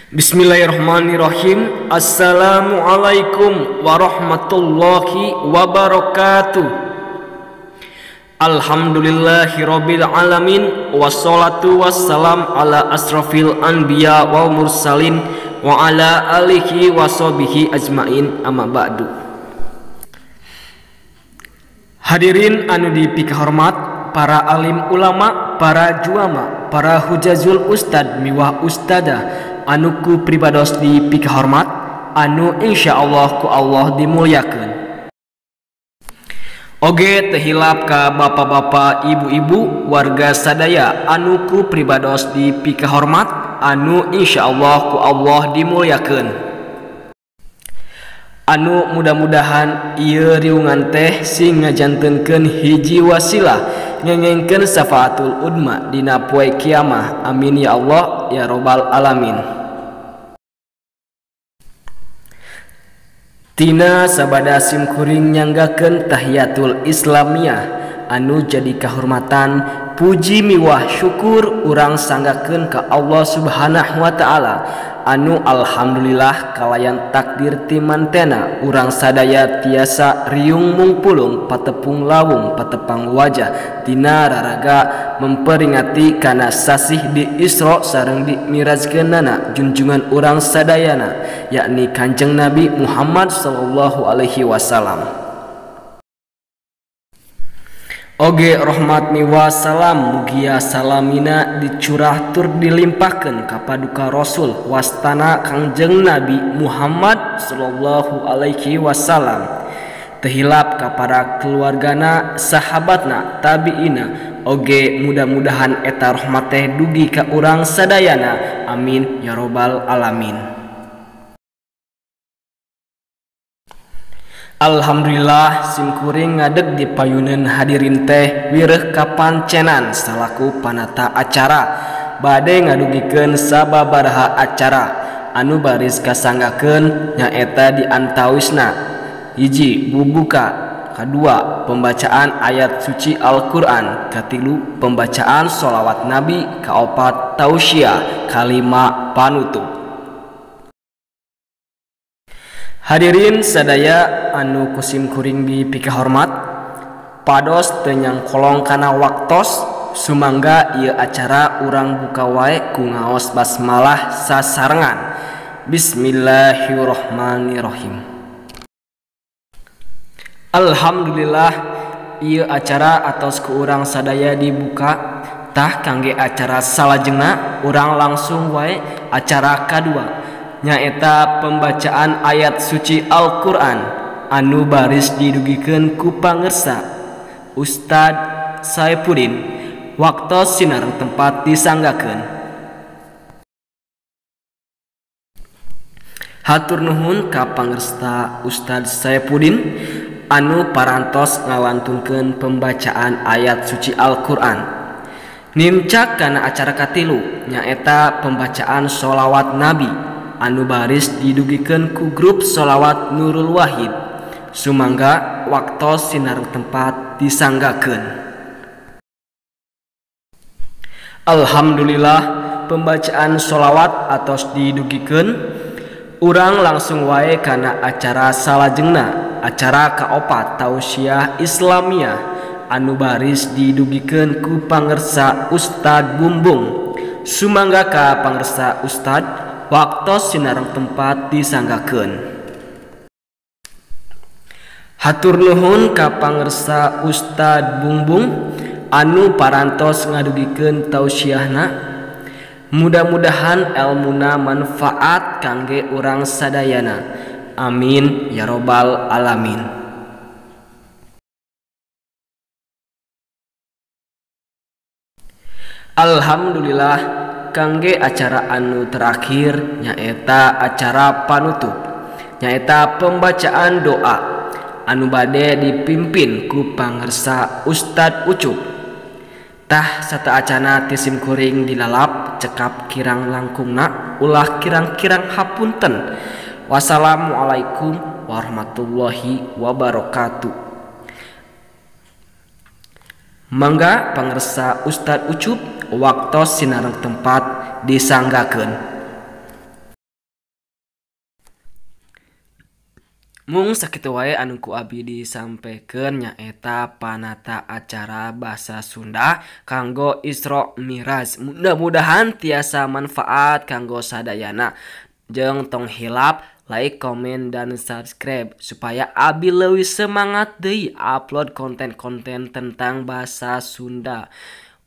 Bismillahirrahmanirrahim. Assalamualaikum warahmatullahi wabarakatuh. Alhamdulillahirabbil alamin wassalatu wassalam ala asrafil anbiya wal mursalin wa ala alihi washabihi ajmain, amma ba'du. Hadirin anu dipikahormat, para alim ulama, para juama, para hujazul ustad miwah ustadah anu ku pribados dipikahormat, anu insyaallah ku Allah dimuliakeun. Oge tehilap ka bapak-bapak, ibu-ibu, warga sadaya anu ku pribados dipikahormat, anu insyaallah ku Allah dimuliakeun. Anu mudah-mudahan ieu riungan teh sing ngajantenkeun hiji wasilah ngengengkeun syafaatul udma dina poe kiamah. Amin ya Allah ya robbal alamin. Tina sabada simkuring nyanggakeun tahiyatul islamiyah anu jadi kahormatan, puji miwah syukur urang sanggakeun ka Allah Subhanahu wa taala anu alhamdulillah kalayan takdir timantena urang sadaya tiasa riung mungpulung patepung lawung patepang wajah dina raraga memperingati kana sasih di Isra sareng di Mirajkeunana junjungan urang sadayana yakni Kanjeng Nabi Muhammad sallallahu alaihi wasallam. Oge rahmat miwa salam mugia salamina dicurah tur dilimpahkeun ka paduka Rasul wastana Kangjeng Nabi Muhammad sallallahu alaihi wasallam. Tehilap ka para keluargana, sahabatna, tabiina. Oge mudah-mudahan eta rahmat teh dugi ka urang sadayana. Amin ya robbal alamin. Alhamdulillah simkuring ngadeg di payuneun hadirin teh wireh kapancenan salaku panata acara bade ngadugikeun sababaraha acara anu baris kasanggakeun nyaeta di antawisna hiji bubuka, kadua pembacaan ayat suci Al-Qur'an, katilu pembacaan sholawat Nabi, kaopat tausiah, kalima panutup. Hadirin sadaya anu kusim kuring dipikahormat, pados teu nyangkolong kana waktos, sumangga ieu acara urang buka wae ku ngaos basmalah sasarengan. Bismillahirrahmanirrahim. Alhamdulillah ieu acara atos ku urang sadaya dibuka. Tah kangge acara salajengna urang langsung wae acara kadua nyaeta pembacaan ayat suci Al-Qur'an anu baris didugikeun ku pangersa Ustad Saepudin. Waktos sinareng tempat disanggakeun. Hatur nuhun ka pangersa Ustad Saepudin anu parantos ngalantunkeun pembacaan ayat suci Al-Qur'an. Nincak kana acara katilu nyaeta pembacaan sholawat Nabi anu baris didugikeun ku grup sholawat Nurul Wahid. Sumangga waktos sinareng tempat disanggakeun. Alhamdulillah pembacaan sholawat atos didugikeun. Urang langsung wae kana acara salajengna, acara kaopat tausiah Islamiyah anu baris didugikeun ku pangersa Ustad Bumbung. Sumangga ka pangersa Ustad, waktos sinareng tempat disanggakeun. Hatur nuhun ka pangersa Ustad Bumbung anu parantos ngadugikeun tausiahna. Mudah-mudahan elmuna manfaat kangge urang sadayana. Amin ya robbal alamin. Alhamdulillah kangge acara anu terakhir nyaeta acara panutup nyaeta pembacaan doa anu bade dipimpin ku pangersa Ustad Ucup. Tah sataacana ti simkuring dilalap cekap kirang langkungna ulah kirang-kirang hapunten. Wassalamualaikum warahmatullahi wabarakatuh. Mangga pangersa Ustad Ucup waktos sinareng tempat disanggakeun. Mung sakitu wae anu ku abi disampaikan, nyaeta panata acara bahasa Sunda kanggo Isra Miraj. Mudah-mudahan tiasa manfaat kanggo sadayana. Jeung tong hilap like, komen, dan subscribe supaya abi leuwih semangat deui upload konten-konten tentang bahasa Sunda.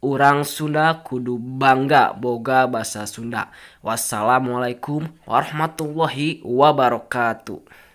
Urang Sunda kudu bangga boga bahasa Sunda. Wassalamualaikum warahmatullahi wabarakatuh.